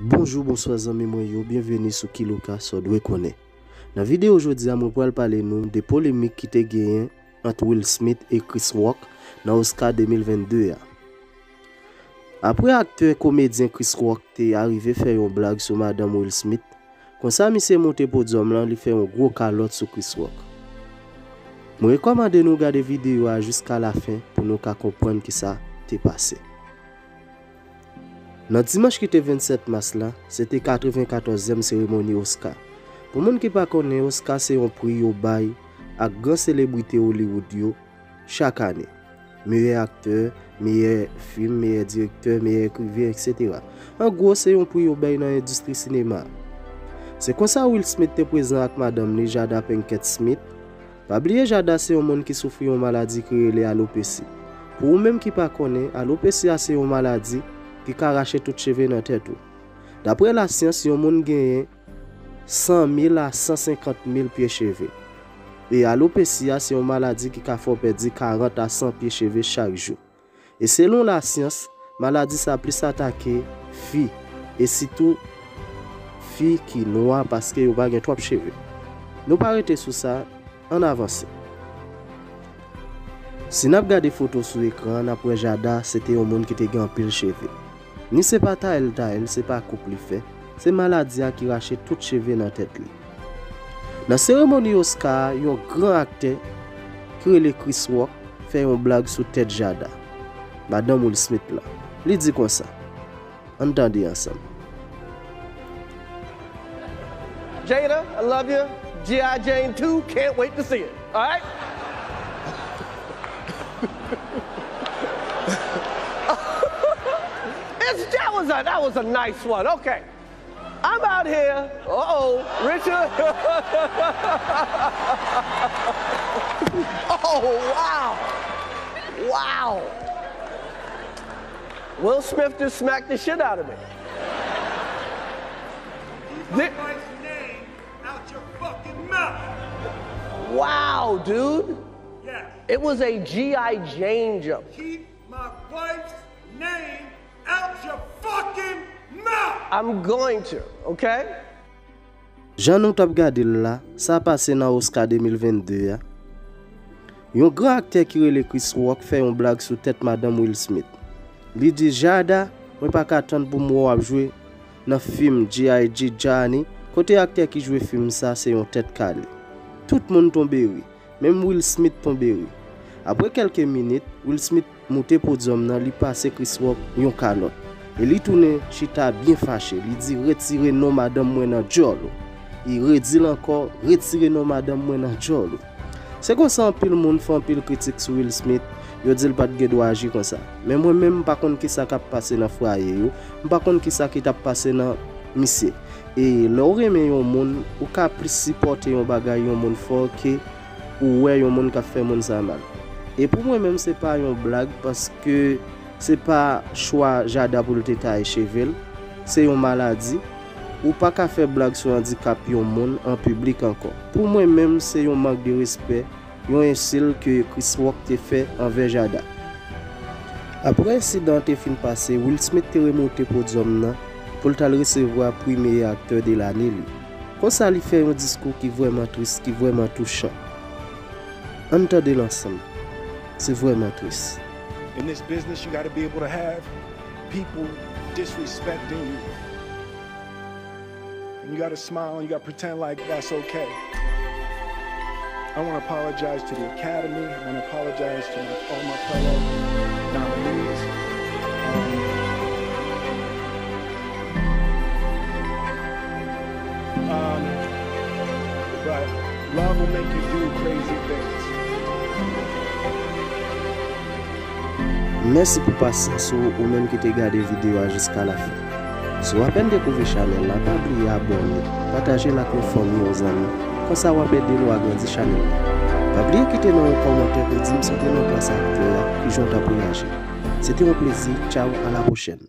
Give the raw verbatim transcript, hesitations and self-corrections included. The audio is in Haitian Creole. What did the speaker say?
Bonjou, bonswa zanmi mwen yo, byenveni sou Kiloka, sa w dwe konnen. Nan videyo jodi a, mwen pral pale nou de polemik ki te genyen ant Will Smith e Chris Rock nan Oscar de mil vennde a. Apre aktè komedyen Chris Rock te arive fè yon blag sou madanm Will Smith, konsa misye monte podyòm lan, li fè yon gwo kalòt sou Chris Rock. Mwen rekòmande nou gade videyo a jiska lafen pou nou ka konprann kisa te pase. Nan dimanch ki te vennsèt mas la, se te katrevenkatòzyèm seremoni Oscar. Pou moun ki pa konnen, Oscar se yon pri yo bay ak gran selebrite Hollywood yo chak ane. Meyè aktè, meyè fim, meyè direktè, meyè ekriven, etsetera. An gwo, se yon pri yo bay nan endistri sinema. Se konsa Will Smith te prezan ak madanm li, Jada Pinkett Smith. Pa bliye Jada se yon moun ki soufri yon maladi ki rele alopesi. Pou ou menm ki pa konnen, alopesi a se yon maladi ki ka rache tout cheve nan tèt ou. Dapre lasyans, yon moun genyen san mil a san senkant mil pye cheve. E alopesi a se yon maladi ki ka fè w pèdi karant a san pye cheve chak jou. E selon lasyans, maladi sa plis atake fi, e sitou fi ki nwa paske yo pa gen twòp cheve. Nou pa rete sou sa, ann avanse. Si n ap gade foto sou ekran an, n ap wè Jada se te yon moun ki te gen anpil cheve. Ni se pa tayèl tayèl, se pa koup li fè, se maladi a ki rache tout cheve nan tèt li. Nan seremoni Oscar a, yon gran aktè ki rele Chris Rock fè yon blag sou tèt Jada, madanm Will Smith lan. Li di konsa, ann tande ansanm. Jada, I love you. G I Jane two, can't wait to see it. All right? It's, that was a, that was a nice one. Okay. I'm out here. Uh-oh, Richard. Oh, wow. Wow. Will Smith just smacked the shit out of me. Keep my wife's name out your fucking mouth. Wow, dude. Yes. It was a G I Jane joke. Keep my wife's name out your fucking mouth. I'm going to, okay? Jan nou t ap gade l la, sa pase nan Oscar de mil vennde a. Yon gran aktè ki rele Chris Rock fè yon blag sou tèt madanm Will Smith. Li di, Jada, mwen pa ka tann pou m wè w ap jwe nan fim G I Jane, kote aktè ki jwe fim sa se yon tèt kale. Tout moun tonbe ri. Menm Will Smith tonbe ri. Apre kèlke minit, Will Smith moute podyòm nan, li pase Chris Rock yon kalòt. E li tounen chita byen fache, li di, retire non madanm mwen nan djòl ou. Li redi l ankò, retire non madanm mwen nan djòl ou. Se konsa anpil moun fè anpil kritik sou Will Smith, yo di l pa t gen dwa aji konsa. Men mwen menm, m pa konn kisa k ap pase nan fwaye yo, m pa konn kisa ki t ap pase nan misye. E lè w renmen yon moun, ou ka plis sipòte yon bagay yon moun fè w ke ou wè yon moun k ap fè moun sa mal. E pou mwen menm, se pa yon blag, paske se pa chwa Jada pou l te taye cheve l, se yon maladi. Ou pa ka fè blag sou andikap yon moun an piblik ankò. Pou mwen menm, se yon mank de respè, yon ensilt ke Chris Rock te fè anvè Jada. Apre ensidan an te fin pase, Will Smith te remonte podyòm nan pou l t al resevwa pri meyè aktè de lane li. Konsa, li fè yon diskou ki vrèman tris, ki vrèman touchan. Ann tande l ansanm. Se vrèman tris. In this business, you gotta be able to have people disrespecting you. And you gotta smile and you gotta pretend like that's okay. I wanna apologize to the Academy. I wanna apologize to my, all my fellow nominees. Um, um, but love will make you do crazy things. Mèsi pou pasyans ou, ou menm ki te gade videyo a jiska lafen. Si w apèn dekouvri chanèl la, pa bliye abòne, pataje l ak yon fanmi, yon zanmi. Konsa w ap ede nou agrandi chanèl la. Pa bliye kite nan yon kòmantè pou di m si w te nan plas aktè a, kijan w t ap reyaji. Se te yon plezi. Tchaw, a la pwochèn.